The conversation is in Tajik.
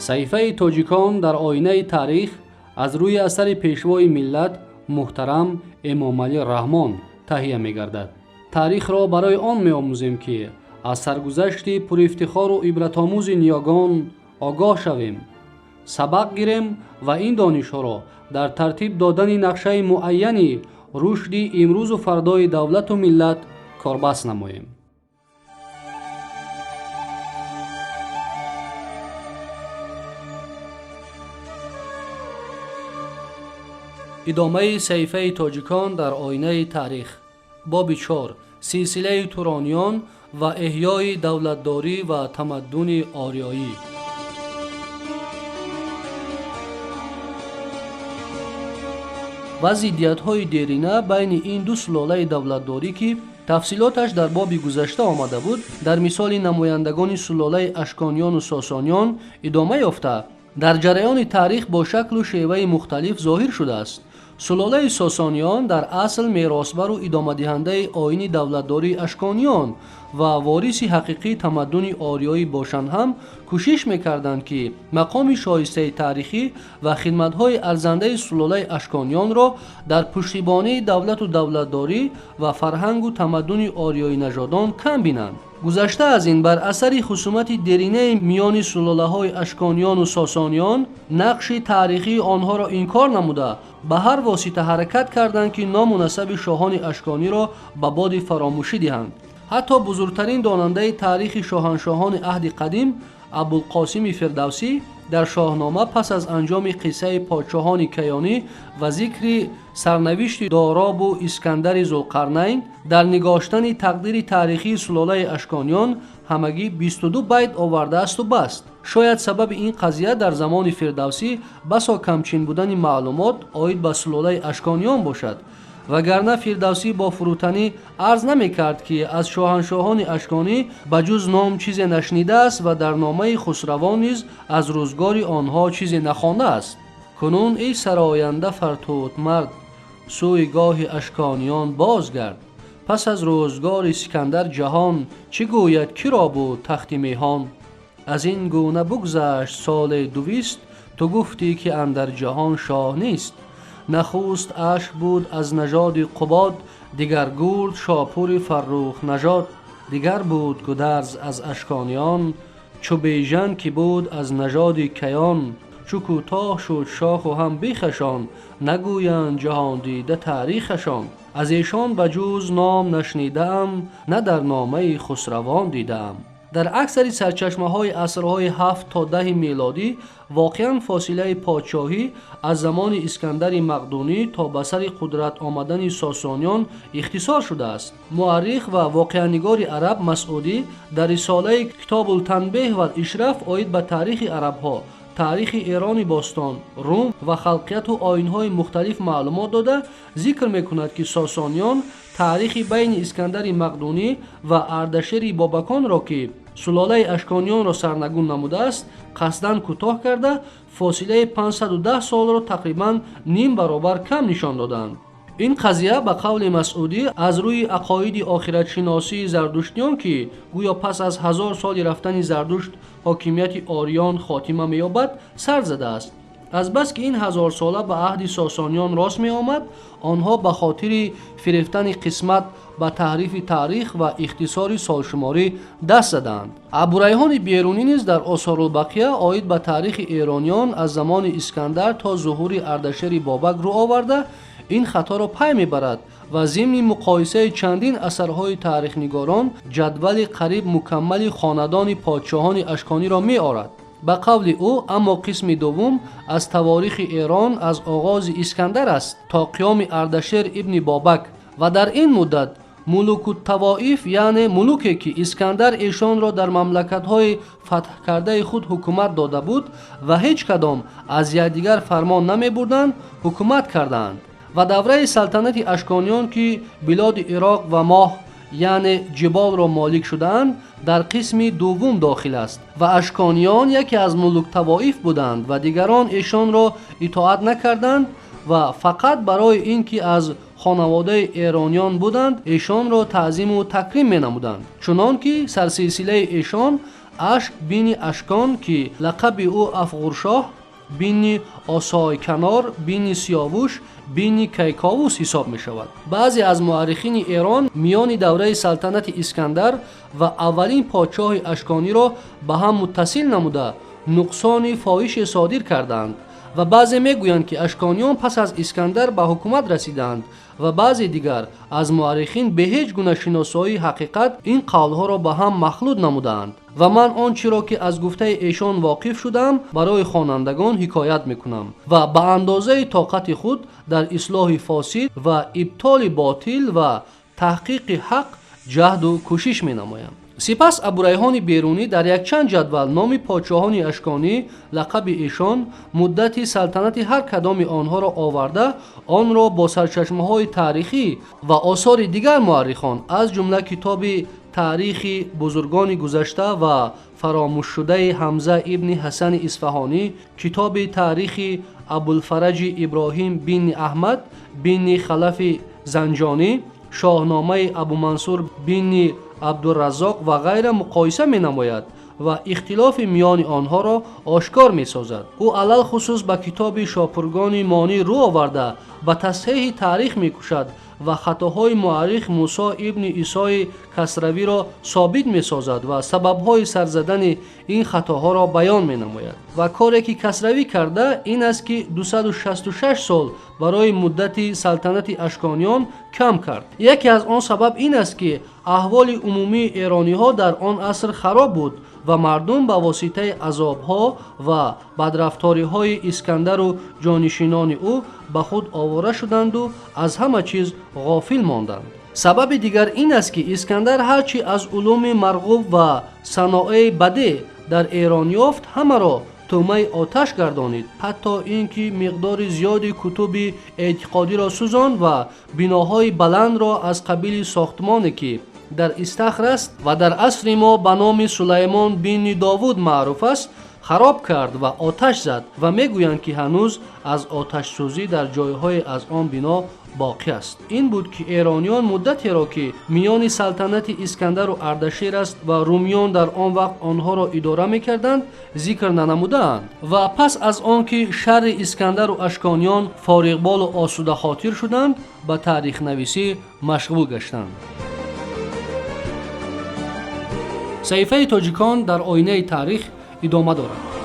Саҳифаи тоҷикон дар оинаи таърих аз рӯи асари Пешвои миллат муҳтарам Эмомалӣ Раҳмон таҳия мегардад. Таърихро барои он меомӯзем, ки аз саргузашти пурифтихору ибратомӯзи ниёгон огоҳ шавем, сабақ гирем ва ин донишҳоро дар тартиб додани нақшаи муайяни рушди имрӯзу фардои давлату миллат корбаст намоем. Идомаи саҳифаи тоҷикон дар оинаи таърих, боби 4, силсилаи турониён ва эҳёи давлатдорӣ ва тамаддуни ориёӣ. Ва зиддиятҳои дерина байни ин ду сулолаи давлатдорӣ, ки тафсилоташ дар боби гузашта омада буд, дар мисоли намояндагони сулолаи ашкониёну сосониён идома ёфта, дар ҷараёни таърих бо шаклу шеваи мухталиф зоҳир шудааст. Сулолаи сосониён дар асл меросбару идомадиҳандаи оини давлатдории ашкониён ва вориси ҳақиқии тамаддуни ориёӣ бошанд ҳам, кӯшиш мекарданд, ки мақоми шоистаи таърихӣ ва хидматҳои арзандаи сулолаи ашкониёнро дар пуштибонии давлату давлатдорӣ ва фарҳангу тамаддуни ориёинажодон кам бинанд. Гузашта аз ин, бар асари хусумати деринаи миёни сулолаҳои ашкониёну сосониён нақши таърихии онҳоро инкор намуда, ба ҳар восита ҳаракат карданд, ки ному насаби шоҳони ашкониро ба боди фаромӯшӣ диҳанд. Ҳатто бузургтарин донандаи таърихи шоҳаншоҳони аҳди қадим, Абулқосими Фирдавсӣ, дар Шоҳнома пас аз анҷоми қиссаи подшоҳони каёнӣ ва зикри сарнавишти Доробу Искандари Зулқарнайн, дар нигоштани тақдири таърихии сулолаи ашкониён ҳамагӣ 22 байт овардаасту баст. Шояд сабаби ин қазия дар замони Фирдавсӣ басо камчин будани маълумот оид ба сулолаи ашкониён бошад, вагарна Фирдавсӣ бо фурӯтанӣ арз намекард, ки аз шоҳаншоҳони ашконӣ ба ҷуз ном чизе нашнидааст ва дар номаи Хусравон низ аз рӯзгори онҳо чизе нахондааст. Кунун, эй сароянда фартутмард, сӯи гоҳи ашкониён бозгард. Пас аз рӯзгори Сикандар ҷаҳон чӣ гӯяд, киро буд тахти меҳон? Аз ин гуна бугзашт соли 200, ту гуфтӣ, ки андар ҷаҳон шоҳ нест. Нахуст Ашк буд аз нажоди Қубод, дигар Гурд Шопури фаррух нажод, дигар буд Гударз аз ашкониён, чу Бежан, ки буд аз нажоди каён. Чу кӯтоҳ шуд шоху ҳам бехашон, нагӯянд ҷаҳондида таърихашон. Аз эшон ба ҷуз ном нашнидаам, на дар номаи Хусравон дидаам. Дар аксари сарчашмаҳои асрҳои 7 то 10 мелодӣ воқеан фосилаи подшоҳӣ аз замони Искандари Мақдунӣ то ба сари қудрат омадани сосониён ихтисор шудааст. Муаррих ва воқеанигори араб Масъудӣ дар рисолаи Китобултанбеҳ вал ишраф оид ба таърихи арабҳо, таърихи Эрони бостон, Рум ва халқияту оинҳои мухталиф маълумот дода, зикр мекунад, ки сосониён таърихи байни Искандари Мақдунӣ ва Ардашери Бобаконро, ки сулолаи ашкониёнро сарнагун намудааст, қасдан кӯтоҳ карда, фосилаи 510 солро тақрибан ним баробар кам нишон доданд. Ин қазия, ба қавли Масъудӣ, аз рӯи ақоиди охиратшиносии зардуштиён, ки гӯё пас аз 1000 соли рафтани Зардушт ҳокимияти ориён хотима меёбад, сар задааст. Азбаски ин ҳазорсола ба аҳди сосониён рост меомад, онҳо ба хотири фирефтани қисмат ба таҳрифи таърих ва ихтисори солшуморӣ даст задаанд. Абурайҳони Берунӣ низ дар Осорулбақия оид ба таърихи эрониён аз замони Искандар то зуҳури Ардашери Бобак рӯ оварда, ин хаторо пай мебарад ва зимни муқоисаи чандин асарҳои таърихнигорон ҷадвали қариб мукаммали хонадони подшоҳони ашкониро меорад. Ба қавли ӯ, аммо қисми дуввум аз таворихи Эрон аз оғози Искандар аст то қиёми Ардашер ибни Бобак ва дар ин муддат мулукуттавоиф, яъне мулуке, ки Искандар эшонро дар мамлакатҳои фатҳкардаи худ ҳукумат дода буд ва ҳеҷ кадом аз якдигар фармон намебурданд, ҳукумат кардаанд ва давраи салтанати ашкониён, ки билоди Ироқ ва моҳ, яъне ҷиболро молик шудаанд, дар қисми дуввум дохил аст ва ашкониён яке аз мулуктавоиф буданд ва дигарон эшонро итоат накарданд ва фақат барои ин ки аз хонаводаи эрониён буданд, эшонро таъзиму такрим менамуданд, чунон ки сарсилсилаи эшон Ашк бини Ашкон, ки лақаби ӯ Афғуршоҳ бини Осойканор бини Сиёвуш бини Кайковус ҳисоб мешавад. Баъзе аз муаррихини Эрон миёни давраи салтанати Искандар ва аввалин подшоҳи ашкониро ба ҳам муттасил намуда, нуқсони фоҳише содир карданд ва баъзе мегӯянд, ки ашкониён пас аз Искандар ба ҳукумат расиданд ва баъзе дигар аз муаррихин бе ҳеҷ гуна шиносоии ҳақиқат ин қавлҳоро ба ҳам махлут намудаанд ва ман он чиро, ки аз гуфтаи эшон воқиф шудам, барои хонандагон ҳикоят мекунам ва ба андозаи тоқати худ дар ислоҳи фосид ва ибтоли ботил ва таҳқиқи ҳақ ҷаҳду кӯшиш менамоям. Сипас Абурайҳони Берунӣ дар якчанд ҷадвал номи подшоҳони ашконӣ, лақаби эшон, муддати салтанати ҳар кадоми онҳоро оварда, онро бо сарчашмаҳои таърихӣ ва осори дигар муаррихон, аз ҷумла китоби Таърихи бузургони гузашта ва фаромӯшшудаи Ҳамза ибни Ҳасани Исфаҳонӣ, китоби Таърихи Абулфараҷи Иброҳим бини Аҳмад бини Халафи Занҷонӣ, Шоҳномаи Абумансур бини Абдураззоқ ва ғайра муқоиса менамояд ва ихтилофи миёни онҳоро ошкор месозад. Ӯ алалхусус ба китоби Шопургони Монӣ рӯ оварда, ба тасҳеҳи таърих мекӯшад ва хатоҳои муаррих Мусо ибни Исои Касравиро собит месозад ва сабабҳои сарзадани ин хатоҳоро баён менамояд. Ва коре, ки Касравӣ карда, ин аст, ки 266 сол барои муддати салтанати ашкониён кам кард. Яке аз он сабаб ин аст, ки аҳволи умумии эрониҳо дар он аср хароб буд ва мардум ба воситаи азобҳо ва бадрафториҳои Искандару ҷонишинони ӯ ба худ овора шуданду аз ҳама чиз ғофил монданд. Сабаби дигар ин аст, ки Искандар ҳарчи аз улуми марғуб ва саноаи бадеъ дар Эрон ёфт, ҳамаро тӯъмаи оташ гардонид, ҳатто ин ки миқдори зиёди кутуби эътиқодиро сӯзонд ва биноҳои баландро аз қабили сохтмоне, ки дар Истахр аст ва дар асри мо ба номи Сулаймон бини Довуд маъруф аст, хароб кард ва оташ зад ва мегӯянд, ки ҳанӯз аз оташсӯзӣ дар ҷойҳое аз он бино боқӣ аст. Ин буд, ки эрониён муддатеро, ки миёни салтанати Искандару Ардашир аст ва румиён дар он вақт онҳоро идора мекарданд, зикр нанамудаанд ва пас аз он ки шарри Искандару ашкониён фориғболу осудахотир шуданд, ба таърихнависӣ машғул гаштанд. Саҳифаи тоҷикон дар оинаи таърих идома дорад.